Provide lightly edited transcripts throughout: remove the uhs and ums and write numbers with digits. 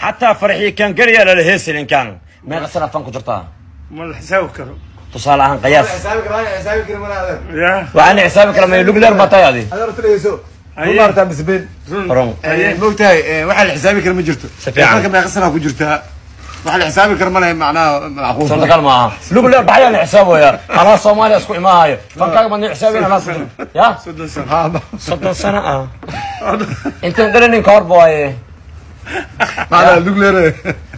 Xataa farxii kan geliya lala heesilin kan. Meeqa sana fan ku jirtaa? Ma la xisaabi karo. Tusaale ahaan qiyaas. Xisaabi kara, xisaabi kara mana adeer. Ya. Waxaan xisaabi kara ma lugleer baa tahay adi. Adeer tagayso. Haye. Maarta misbeen. Run. Moogtahay waxa la xisaabi kara ma jirto. Si fiican. Marka meeqa sana ku jirtaa? Waxa la xisaabi kara ma lahayn macnaha macquul. Suurtagal maaha. Lugleer baxayaa la xisaabaya. Anaa Soomaaliya isku imaahayo. Fankaaga ma xisaabin anaa soddon. Ya? 30 sano. 30 sano ah. Intaan dhalanin ka hor booye. Macnaha lugleer.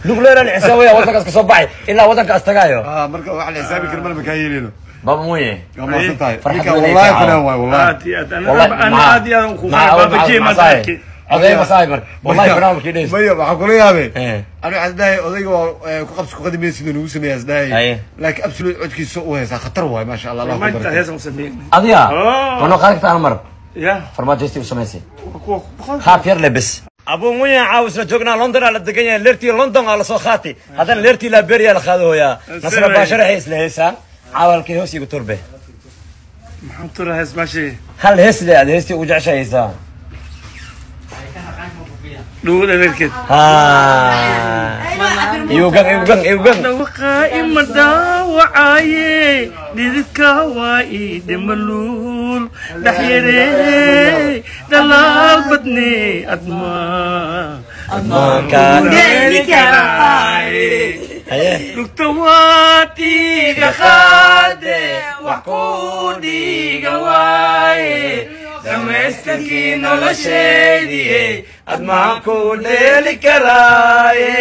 Lugleer la xisaabaya waddankaas ka soo baxay ilaa waddankaas tagaayo. Marka waxa la xisaabi kara ma kaa yeelino. Baba Muye. Waa mahadsan tahay. Farxad Ninka weyn ay wallahi tahay. Fanaan waay wallahi. Aad iyo aad. Wallahi ana aad iyo aad ku Baba J ma arkay. Oday masaay marka. Wallahi fanaan markii dhays. Maya waxaan kula yaabay. Eh. Aniga waxaan isdhahay odayga waa ku qabsi ku qadimay siduu nagu sameeyay isdhahay. Haye. Laakiin absolute codkiisa u heesaa khatar waay maasha Allah. Allah ku Farmaajo barakeeyo. heesan u sameeyay. Adiga? Oh. Ma noo qaadi kartaa hal mar? Ya. Farmaajo heestii u samaysay. Kuwa boqol. Haaf yar lebis. Abu Muye caawis la joognaa London aa la degan yahay leertii London aa la soo qaatay. Haddana leertii Liberia la qaado hooyaa. Nasra Baashare hees la heesaan. Caawalkii hoos igu turbe. Maxaan turaa hees maashi. Hal hees le aad heestii ugu jeceshahay heesaa. Dhuugo dhererkeed. Ha. Iugan iugan iugan. Dhawaqa ima dhaawacaaye dhididka waa ii dhimaluul dhexyaree dhalaal badne admaa Admaanka. dheeli karaaye. Haye. Lugta waad iga qaade wax ku dhiiga waaye dhamaystirkii nolosheediye Admaan ku dheeli karaaye.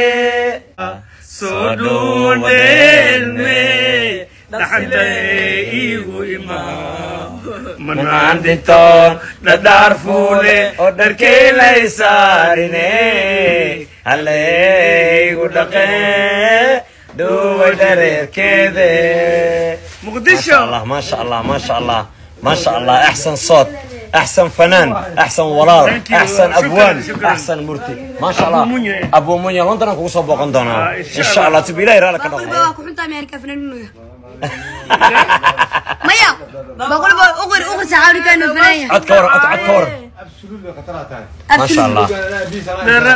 Soo dhuudheelme dhaxanta iigu imaa manaan dhintoon dhadhaar fuule oo dharkay lay saarine hallaygu dhaqee dhuway dhareerkeede. Muqdisho. ما شاء الله ما شاء الله ما شاء الله ما شاء الله. احسن صوت، احسن فنان، احسن walaal، Thank you. احسن شكراً، abwaan، شكراً. احسن murti. ما شاء الله. Abu Munye. Abu Munye London aan kugu soo booqan doonaa. Ah, insha in sha Allah tibi ilaahay raali ka Boqol noqdo. baa ku xunta Amerika fanaan inuu yahay. Maya, boqol baa uqir uqir saxaabika inuu fanaan yahay. Cod ka waran, cod cod ka waran. Absolutely khatar tahay. ما شاء الله. Dheera.